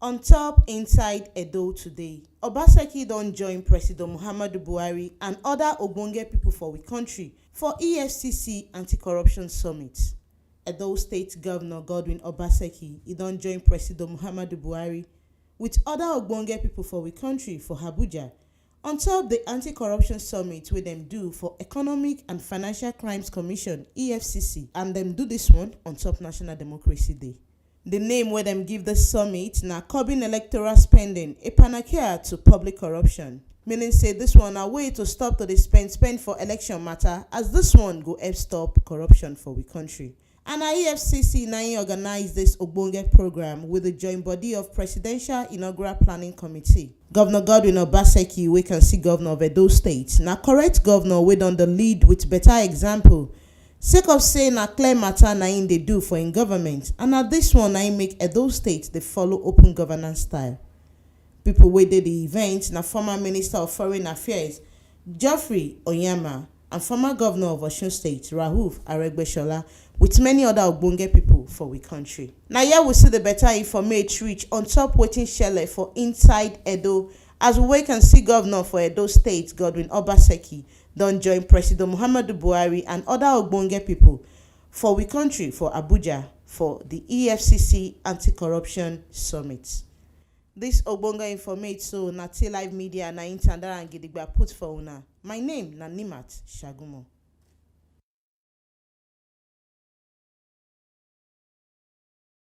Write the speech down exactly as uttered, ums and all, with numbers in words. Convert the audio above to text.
On top inside Edo today, Obaseki don join President Muhammadu Buhari and other ogbonge people for we country for E F C C anti-corruption summit. Edo State Governor Godwin Obaseki, he don join President Muhammadu Buhari with other ogbonge people for we country for Abuja on top the anti-corruption summit wey dem do for Economic and Financial Crimes Commission, E F C C, and dem do this one on top National Democracy Day. The name wey dem give the summit na Curbing Electoral Spending, a Panacea to Public Corruption, meaning say this one na way to stop to dey spend spend for election matter, as this one go help stop corruption for we country. And na E F C C na im organize this ogbonge program with the join body of Presidential Inaugural Planning Committee. Governor Godwin Obaseki, wey can see governor of Edo State, na correct governor wey don dey lead with better example, sake of say na clear matter na im dey do for im government, and na this one na im make Edo State dey follow open governance style. People wey dey the event na former Minister of Foreign Affairs, Geoffrey Onyema, and former governor of Osun State, Rauf Aregbesola, with many other ogbonge people for we country. Na here we see the better informate reach on top wetin shele for inside Edo, as we wake and see governor for Edo State, Godwin Obaseki, don join President Muhammadu Buhari and other ogbonge people for we country for Abuja for the E F C C anti-corruption summit. This ogbonge informate so na T Live Media na im tanda and gidigba put for una. My name na Nimat Shagumo.